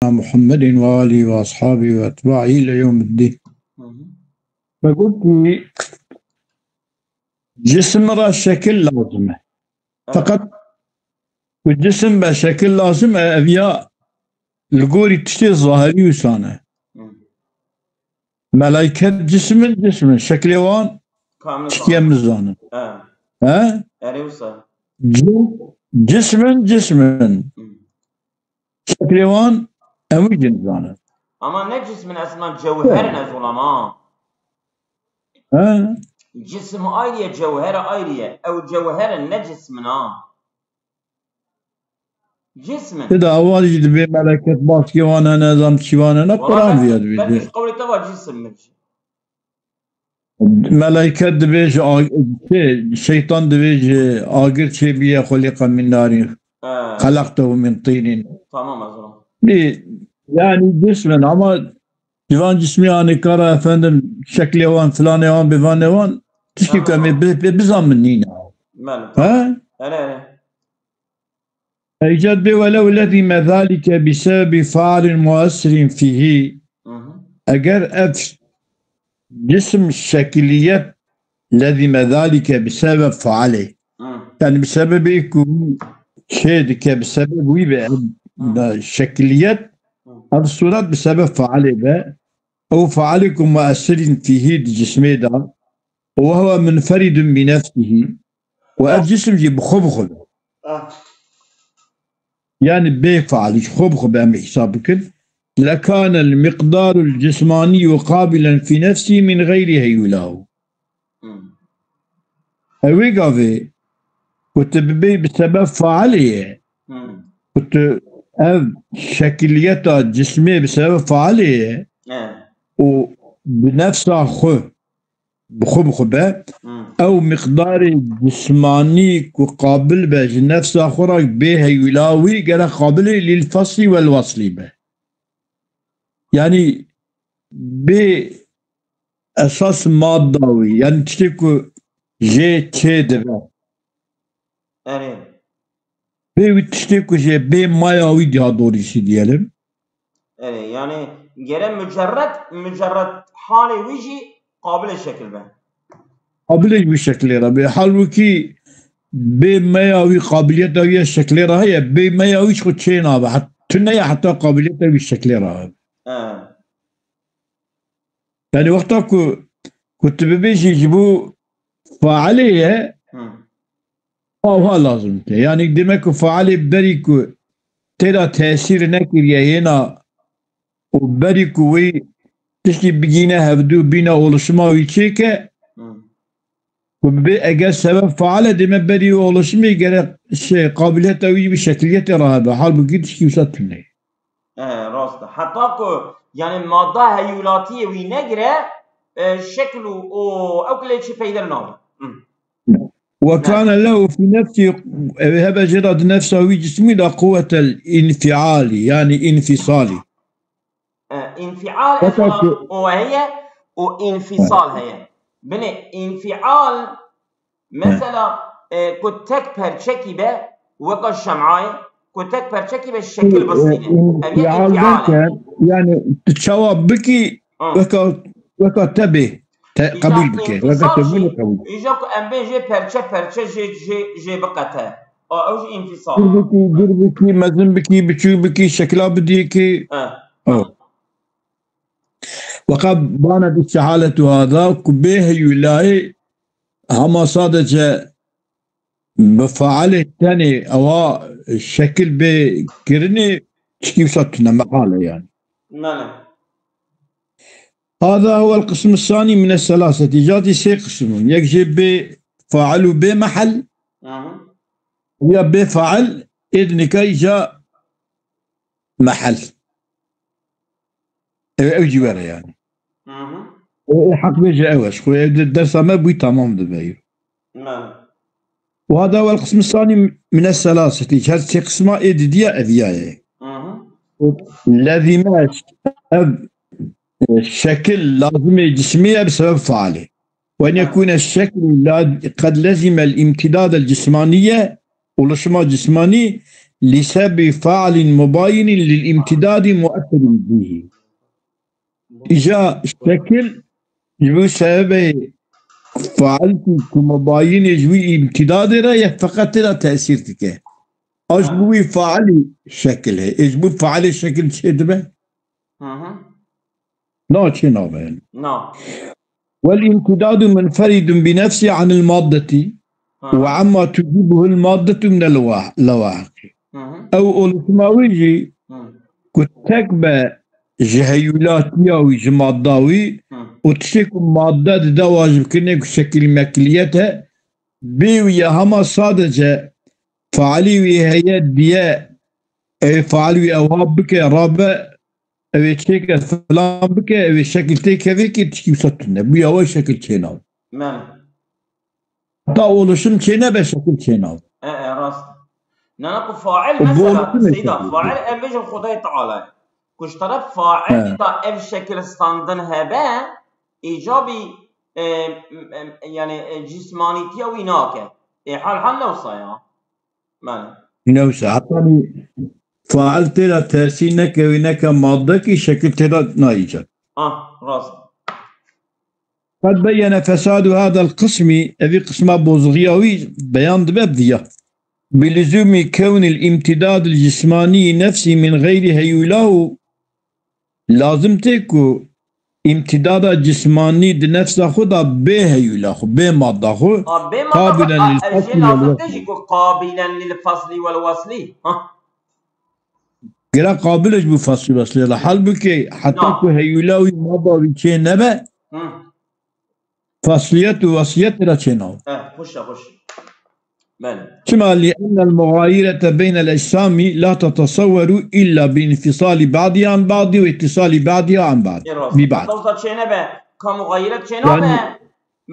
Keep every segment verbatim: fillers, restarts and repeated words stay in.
محمد وآله وأصحابه وأتباعه إلى يوم الدين. Hı hı. Ve gotî, cisim ra şekil lazim e. Evet. Feqet ku cisim be şekil lazim e, ev ya li gorî tiştê zahirî wisa ne. Hı. Melaiket cisim in, cisim in. Şeklê wan Kamil tiştî em nizanin. He. He? Erê wisa. Ci-, cisim in, cisim in. Hı. Şeklê wan em wî jî nizanin. Ama ne cisim in, eslan cewher in, ez olam ha. He? Cisim ayrı ye, cewher ayrı ye. Ew cewher in, ne cisim in ha. Cisim in. Tê de awa jî dibê meleket baskê wan hene, zam çî wan hene, Quran viya dibê. Belkî ji qewlê te va cisim in. Meleket dibê ji ag-, şey, şeytan dibê ji agir çêbîye, xuliqa min narî. He. Xelaqtehu min tînîn. Tamam, ez anladım. Bî, yani cisim in ama civan cismî anî kara efendim şeklê wan, filanê wan, bivanê wan, tiştî ku em ê bi-, bi-, bizanin nîne. Belê, tamam. He? Hele, hele. Îcad bê welew lezîme zalike bi sebebi faalin muessirin fîhî. Hı hı. Eger ev cisim şekiliyet lezîme zalike bi sebeb faalê. Hı. Yani bi sebebê ku çê dike, bi sebeb wî be, Hı. be şekiliyet, Hı. ev suret bi sebeb faalê be. Ew faalê ku muessirin fîhî di cismê de. Ve huve munferidun bi nefsihî. Û ev cisim jî bi xwe bi xwe be. Ah. Yani bê faalî ji xwe bi xwe be em hesab bikin. Lekane l-miqdarul cismanî qabilen fî nefsî min xeyrî heyûlahu. Hmm. Ew ê gavê ku tu bibê bi sebeb faalê ye. Hmm. Ku tu ev şekiliyeta cismê bi sebeb faalê ye. He. Û bi nefsa xwe bi xwe bi xwe be, Hmm. ew miqdarê cismanî ku qabil be ji nefsa xwe re bê heyûla wî gerek qabilê lil feslî wel weslî be. Yanî bê esas madda wî, yanî tiştê ku jê çê dibe. Erê. Bê wî tiştê ku jê bê maya wî daha doğrusu diyelim. Erê, yani gere mucerred, mucerred halê wî jî qabilê şekil be. Qabilê wî şekilê re bê. Halbukî bê meya wî qabiliyeta wî ya şekilê re heye, bê meya wî ji xwe çê nabe. Het-, tune ye heta qabiliyeta wî şekilê re hebe. He. Yani wexta ku, ku tu bibêjî ji bo failê ye, Hı. awha lazim te. Yani demek ku failê berî ku tê de tesîr nekiriye yêna û berî ku wî tiştî bigîne hevdû bîna oluşuma wî çêke, Hı. ku bibê eger sebeb faal e, dê me berî oluşumê gerek şey, qabiliyeta wî bi şekiliyetê re hebe. Halbukî tiştî wisa tune. E, rast e. Heta ku, yani madda heyûlatiyê wî negire, e, şekil û, û ew kulê çi peyder nabe. Hı. Ve kane lehu fî nefsî, ew hebe jê de di nefsa wî cismî de quwetel înfialî, yani înfisalî. E, înfial, Fakat eslan, o heye û înfisal heye. Binê înfial, mesela, e, ku tek perçekî be, weka şem'ayê, ku tek perçekî be şekil bistîne. Ev yek înfial e. Derken, yani tu çawa bikî, Hı. weka, weka te bê. Te Îca qebûl bike. înfisal Weka te jî, bûne qebûl. Îca ku em bên jê perçe perçe jê, jê, jê biqete. A, ew jî înfisal. Kûr bikî, gir bikî, mezin bikî, biçûk bikî, şekila bidî ki. He. Oh. Weka bana bi şehaletu hada ku bê heyûlayê hema sadece bi faalê tenê ewa şekil bê kirinê tiştî wisa tune mehal e yani. Mele. Hada huwel qismu sani mine selaseti. Îca dî sê qism in. Yek jê bê faal û bê mehel. Aha. Ya bê faal ê di nika îca mehel. Ew, ew jî were yani. Aha. Ew, ew heq bêje ew e. Ji xwe ev de dersa me bûyî tamam dibe. Mele. Û hada wel qismi sanî mine selaseti, her sê qisma ê didiya eviya ye. Aha. Lezîme ev, e, şekil lazimê cismî ye bi sebeb faalê. Ve en Ha. yekûne şeklu la, qed lezîme el îmtidad el cismaniye, oluşuma cismanî, لسبب فاعل مباين للامتداد مؤثر به. Îja şekil ji bo sebebê failkî ku mubayinê ji wî îmtidadê re ye, feqet tê de tesîr dike. A ji bo wî failî şekil heye. Ê ji bo failê şekil çê dibe? Hı hı. Na, çê nabe yani. Na. والامتداد منفرد بنفسه عن المادة Hı. وعما توجبه المادة من اللوا-، اللواحق. Hı hı. Ew oluşma wî jî Hı. ku tek be ji heyûlatiya wî, ji madda wî Hı. û tiştê ku madde dide wacibkirinê ku şekil mekliyet e, bê wî ye hema sadece failî wî heye diye, ew fail wî ewha bike, rabe, ew ê çêke filan bike, ew ê şekil têkevê kê tişkî wisa tune. Bûya we şekil çênabe. Mem. Ta oluşum çênebe şekil çênabe. E, e, rast. Nana ku fail, û bu mesela, oluşum Seyda, şekil. Fail ev bêjin Xwedayê Teala ye. Ku ji teref fail He. da ev şekil standin hebe, îcabî, e, em, yani, e, cismanîtiya wî nake. Ê hal hal ne wisa ya. Mem. Ne wisa. Heta fail tê de tesîr neke wî neke madde kî şekil tê de nayîce. Ah, rast. قد بين فساد هذا القسم, evî qisma bozxiya wî beyan dibe viya. بلزوم كون الامتداد الجسماني نفسه من غير هيولاه, lazim tê ku îmtidada cismanî di nefsa xwe de bê heyûla xwe, bê madda xwe, Ha, bê madda xwe, قابلا a, ev jê للفصل lazim tê والوصل. Jî ku قابلا للفصل والوصل. Ha. Gere qabil e ji bo faslî weslê re. Halbûkê heta Na. ku heyûla wî maba wî çê nebe, Hı. fasliyet û wesliyet re çê nabe. Eh, xweş e, xweş. Belê. Çima? لأن المغايرة بين الأجسام لا تتصور إلا بانفصال بعضها عن بعض واتصال بعضها عن بعض. Ê rast. ببعض. Heta wisa çê nebe, ka muxayiret çê Yani, nabe.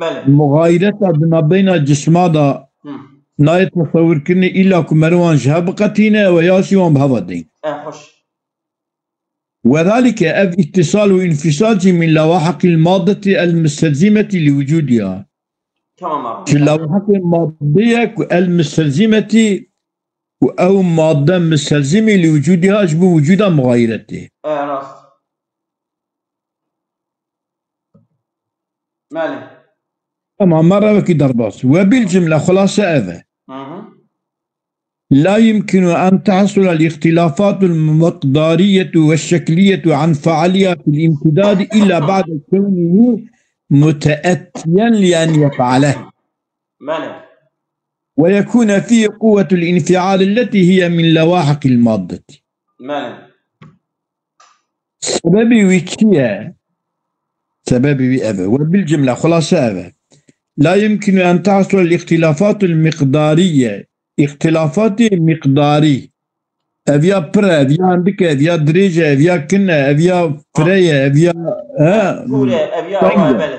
Belê. Muxayireta di nabeyna cisma de Hı. nayê tesewirkirinê îlla ku meriv wan ji hev biqetîne we ya jî wan bi hev ve deyne. E, xweş. وذلك, ev îttisal û înfisal jî من لواحق المادة المستلزمة لوجودها. Tamam abi. Ji lewahaqê madde ye ku المستلزمة, ku ew madde mustelzimî لوجودها, ji bo wicûda muxayiretê. E, rast. Belê. Tamam, me rewekî derbas. وبالجملة, xulase ev e. Hı hı. لا يمكن أن تحصل الاختلافات المقدارية والشكلية عن فاعلها في الامتداد إلا بعد كونه متأتيا لأن يفعله. Belê. ويكون فيه قوة الانفعال التي هي من لواحق المادة. Belê. Sebebî wî çi ye? Sebebî wî ev e. وبالجملة, xulase ev e. لا يمكن أن تحصل الاختلافات المقدارية. Îxtilafatê miqdarî. Ev ya pir e, ev ya hindik e, ev ya dirêj e, ev ya kin e, ev ya fire ye, ev ya, he, Kûr e, ev ya teng e. Belê.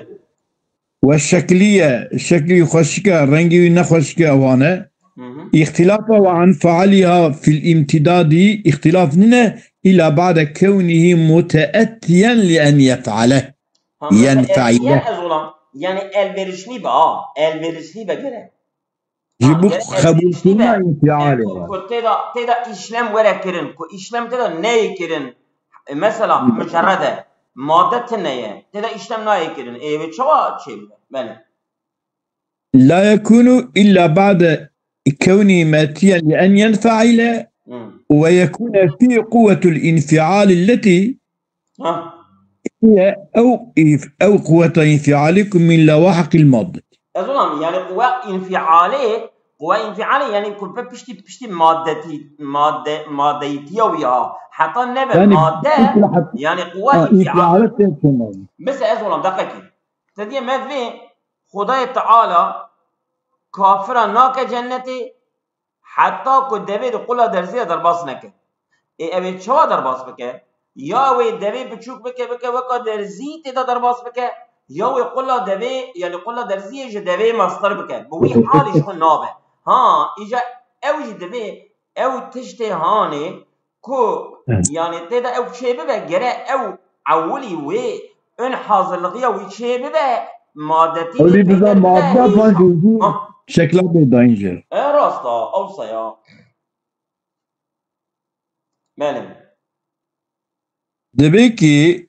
Ve şekliye, şeklî xweşik e, rengî wî ne xweşik e, wan e. Hı hı. اختلافها عن فاعلها في الامتداد, îxtilaf nîne, إلا بعد كونه متأتيا لأن يفعله. Ha, Yen mesela faile. Etiyen ez olam. Yani elverişli be, ha. Elverişli be gerek. Ji bo qebûlkirina înfialê. Ku tê de, tê de îşlem were kirin, ku îşlem tê de neyê kirin. E, mesela, Hı. mucerred e, madde tune ye. Tê de îşlem nayê kirin. Ê, wê çawa çê bibe? Belê. لا يكون إلا بعد كونه متأتيا لأن ينفعل Hı. ويكون فيه قوة الانفعال التي Ha. هي أو إف-، أو قوة انفعالكم من لواحق المادة. Ez olam, yani quwe înfialê, quwe înfialê, yani ku pe piştî, piştî maddetî, madde, maddeyîtiya wî ya. Heta nebe Yani, madde, mesela hat-, yani quwe ha, înfial. Înfialê tê çênabin. Mesela ez olam, deqekî. Te diye me vê Xwedayê Teala kafira nake cennetê, heta ku devê di qula derzî de derbas neke. Ê, ew ê çawa derbas bike? Ya wê devê biçûk bike, bike weka derzî tê de derbas bike, ya wê qula devê, yani qula derziyê ji devê mestir bike. Bi wî halî ji xwe nabe. Ha, îca ew jî divê ew tiştê hanê ku, Evet. yani tê de ew çê bibe, gere ew ewilî wê ön hazirligiya wî çê bibe, madetî Ewlî bibe, bibe, madde bibe, van jî Ha. şekla bê dayîn jê. E, rast a, ewsa ya. Belê. Dibê ki,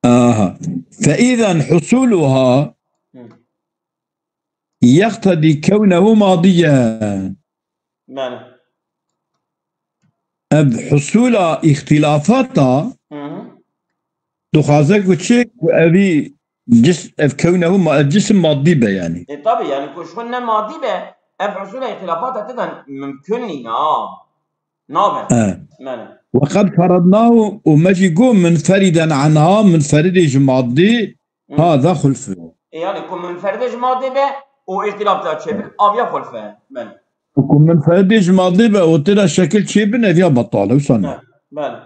aha. فإذا حصولها Hı. يقتضي كونه ماضيا. Belê. Ev husula îxtilafata Hı hı. dixwaze ku çi? Ku evî cis-, ev kewnehu ma-, ev cisim maddî be yani. E, tabi, yani ku ji xwe ne madî be, ev husula îxtilafata te de mimkun nîne, ha. Nabe. E. Belê. وقد فرضناه, û me jî got, منفردا عنها, munferidê ji maddî, Hı. هذا خلف. E, yani ku munferidê ji maddî be û îxtilaf te çêbin, aviya xulf e. Belê. Ku munferidê ji maddî be û tê de şekil çêbin, eviya betal e, wisa ne? Belê.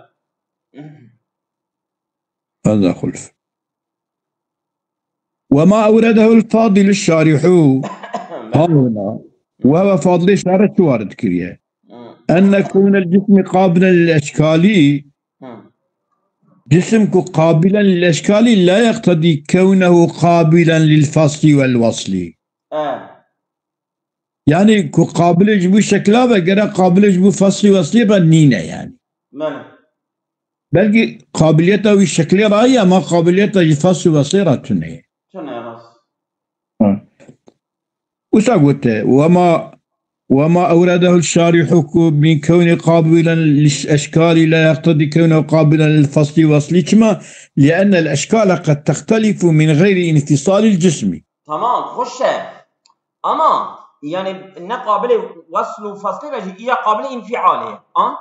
هذا خلف. وما أورده الفاضل الشارح ها هنا. وهو فاضل الشارح شو وارد كريه؟ أن كون الجسم قابلا للأشكال. Hı. Cisim ku qabilen lil eşkalî la yeqtedî kewnehu qabilen lil fasli wel waslî. E. Yani ku qabilê ji bo şekla ve gere qabilê ji bo fasli waslî ve nîne yani. Belê. Belkî qabiliyeta wî şeklê ra ye, ama qabiliyeta jî fasli waslî ra tune ye. Tune, rast. Ha. Wisa gote, وما، وما أورده الشارح من كون قابلا للأشكال لا يقتضي كونه قابلا للفصل والوصل. Çima? لأن الأشكال قد تختلف من غير انفصال الجسم. Tamam, xweş e. Ama, yani, ne qabilê wesl û feslî ve jî, iya qabilê înfialê ye. Ha?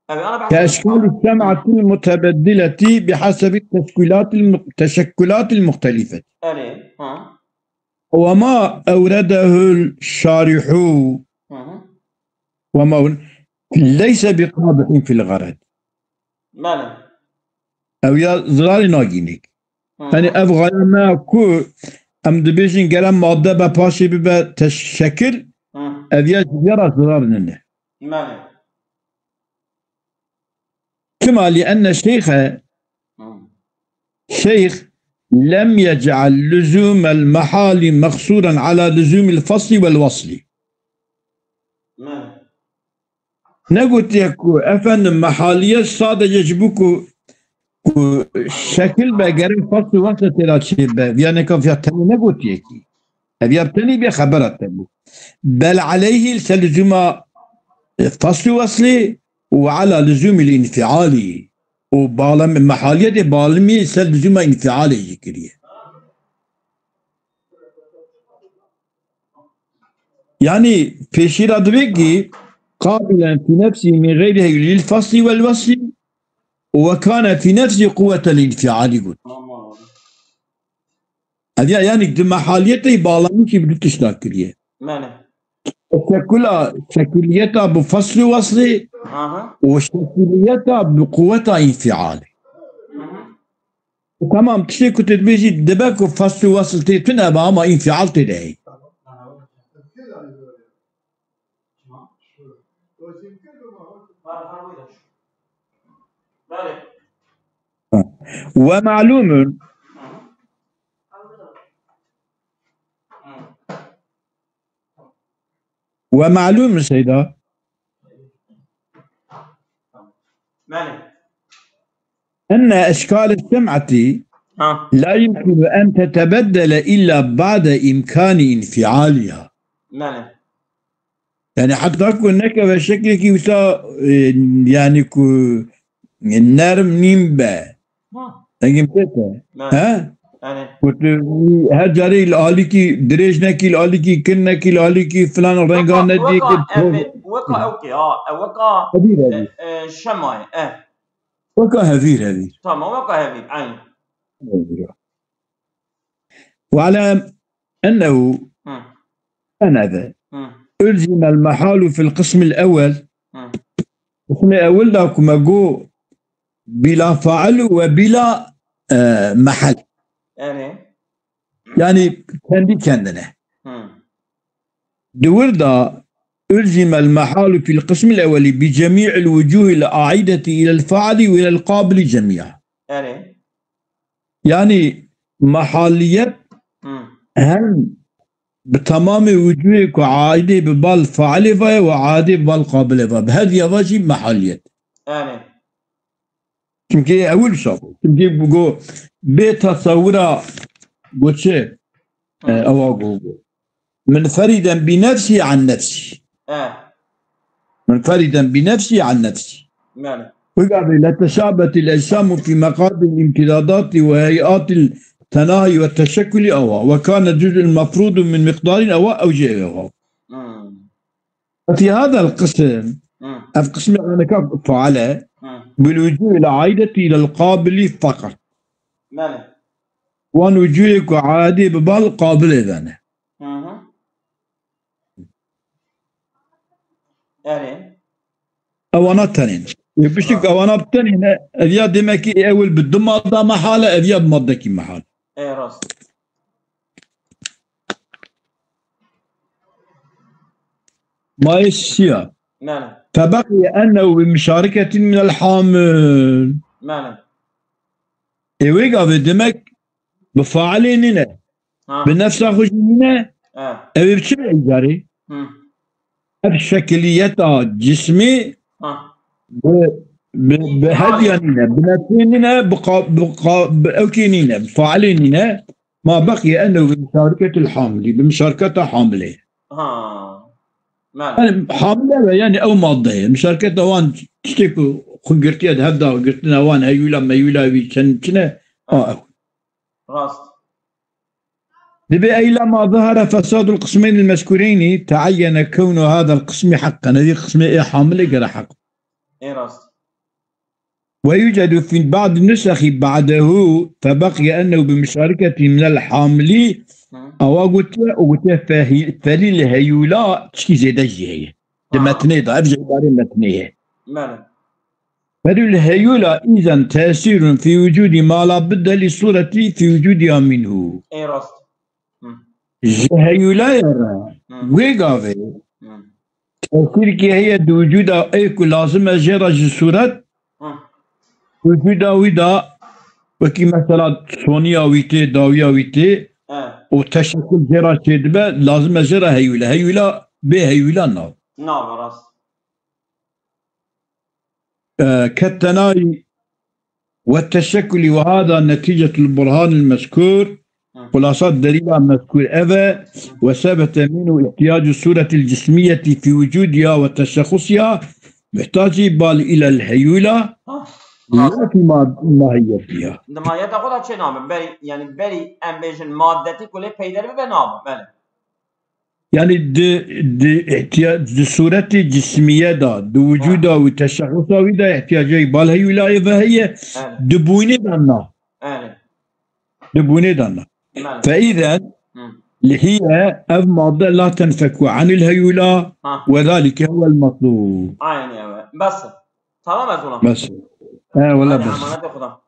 Ev, ana behs كأشكال الشمعة المتبدلة بحسب التشكلات الم-، التشكلات المختلفة. Erê, ha. وما أورده الشارح Hı hı. وما أور-، ليس بقادح في الغرض. Belê. Ew ya zirarê nagînik. Hı hı. Yani ev gaya me ku em dibêjin gere madde be paşê bibe te şekil, Hı. ev ya ji vê re zirar nine. Belê. Çima? لأن الشيخ، Hı. şeyx, لم يجعل لزوم المحال مقصورا على لزوم الفصل والوصل. Belê. Negotiye ku efendim mehaliyet sadece ji bo ku, ku şekil be gerek fasl û wesl tê de çêbe. Viya neka viya tenê negotiye kî. Ev ya tenî bê xebera te bû. بل عليه li ser lizûma, e, fasl û weslê û ala lizûmî înfialî. Û bağlam-, mehaliyetê bağlamî li ser lizûma înfialê jî kiriye. Yani pêşî ra dibê ki قابلا في نفسه من غيره للفصل والوصل وكان في نفسه قوة الانفعال got. Ev ya, yani di mehaliyetê bağlamî ki bi du tişta kiriye. Mane. Şekula, şekiliyeta bi fasl û weslê Aha. û şekiliyeta bi quweta înfialê. Hı hı. Tamam, tiştê ku tu dibêjî dibe ku fasl û wesl tê tune be, ama înfial tê de heye. Belê. Ve ma'lumun. Ve ma'lum Seyda. Belê. Enne eşkâle sem'ati Ha. la yumkinu en tetebeddele illa ba'de imkani infialiha. Belê. Yani heta ku nekeve şeklekî wisa, e, yani ku nerm nîn be. Ha. Engin pête. Belê. He? Yani. Ku tu her carê li alîkî dirêj nekî, li alîkî kin nekî, li alîkî filan renga Weka, nedî weka, ki. Evet, weka ew ki, ha, e, weka, Hevîr, hevîr. e, e, şemayê, e. Weka hevîr, hevîr. Tamam, weka hevîr, aynen. Hevîr. Ve alem ennehu Hı. eneve Hı. ulzimel mehalu fil qismil ewel. Hı. Qismê ewil da ku me got bila fail ve bila, e, mehal. Yani. Yani kendi kendine. Hı. Di wir da ulzimel mehalu fil qismil eweli bi cemî'il wucuhil aideti ilel faili ve ilel qabili cemî'a. Yani. Yani mehaliyet Hı. hem bi tamamê wicûyê ku aidê bi bal failê ve ye û aidê bi bal qabilê ve. Bi hev ya ve jî mehaliyet. Erê. Çimkî ewil şa bû. Çimkî go bê tesewira go çi? E, ewa go go. Minferiden bi nefsî an nefsî. E. Minferiden bi nefsî an nefsî. Belê. Wigavê leteşabetil ecsamu fi meqabil imtidadati ve heyatil tenahi ve teşekkuli ewa. Ve kane cüz'ül mefrudu min miqdarin ewa ew jê ewa. Hmm. Fi hadal qism, Hmm. ev qismê aneka faale, Hmm. bil vücû ile aideti ile qabili fakat. Belê. Wan vücûyê ku aidê bi bal qabilê ve ne. Hı hı. Erê. Ewana tenên. Ê piştik ewana bi tenên e, ev ya demek ki ewil bi du madda mehale, ev ya bi maddekî mehal. Ê rast. Mayê şiya. Belê. Febeqiye ennehu bi müşareketin minel hamil. Belê. Ê wê gavê demek bi failê nîne. Ha. Bi nefsa xwe jî nîne. E. Ew ê bi çi be îcarê? Hı. Ev şekiliyeta cismî Ha. bi, bi, bi hediya nîne, bi nefsê nîne, bi, qa, bi, qa, bi ewkê nîne, bi failê nîne. Ma beqiye ennehu bi müşareketil hamilî, bi müşareketa hamilê. Ha. Belê. Yani hamile ve yani ew madde ye. Müşareketa wan tiştê ku xwe girtiye di hevda girtine wan heyûla meyûla wî çend çine. A ew. Rast. Dibê ey lema zahara fesadul qismeynil mezkureyni teayyene kewnu hadal qismi haqqen. Evî qismê ê hamilê gere heq. Ê rast. Ve yucedu fi ba'd nusexî ba'dehu febeqiye ennehu bi müşareketi minel hamilî. Hı. Awa gotiye û gotiye fehî-, felîl heyûla çikî zêde jî heye. Di Ha. Metnê de, ev jî îbarê metnê ye. Belê. Felîl heyûla îzen tesîrun fi wicûdî ma la budde li sûretî fi wicûdiha minhu. Ê rast. Ji heyûlayê re Hı. wê gavê Hı. tesîrkî heye di wicûda ê ku lazim e jê re ji sûret Hı. wicûda wî de wekî mesela soniya wî tê, dawiya wî tê E. û teşekkul jê re çêdibe, lazim e jê re heyûle. Heyûla bê heyûla nav. Nav e rast. E, kettenayî ve teşekkulî ve hada neticetul burhanil mezkur. Hı. Xulasa delîla mezkur ev e. Ve sebete mînu ihtiyacu suretil cismiyetî fi wucudiha ve teşexusiha muhtacî bal ilel heyûla Ha. la fi ma-, mahiyetiha. Di mahiyeta xwe de çê nabe. Berî, yani berî em bêjin maddetî ku lê peyder bibe nabe. Belê. Yani di, di ihtiya-, di suretê cismiye de, di wucuda wî teşexusa wî de ihtiyacê bal heyûlayê ve heye, Belê. di bûnê de na. Belê. Di bûnê de na. Belê. Fe îzen Hı. li hiye ev madde la tenfeku anil heyûla Ha. ve zalike huwel matlûb. Aynı ev e. Bes. Tamam ez ona. Bes. He, wela Hadi bes. Emanetê Xuda.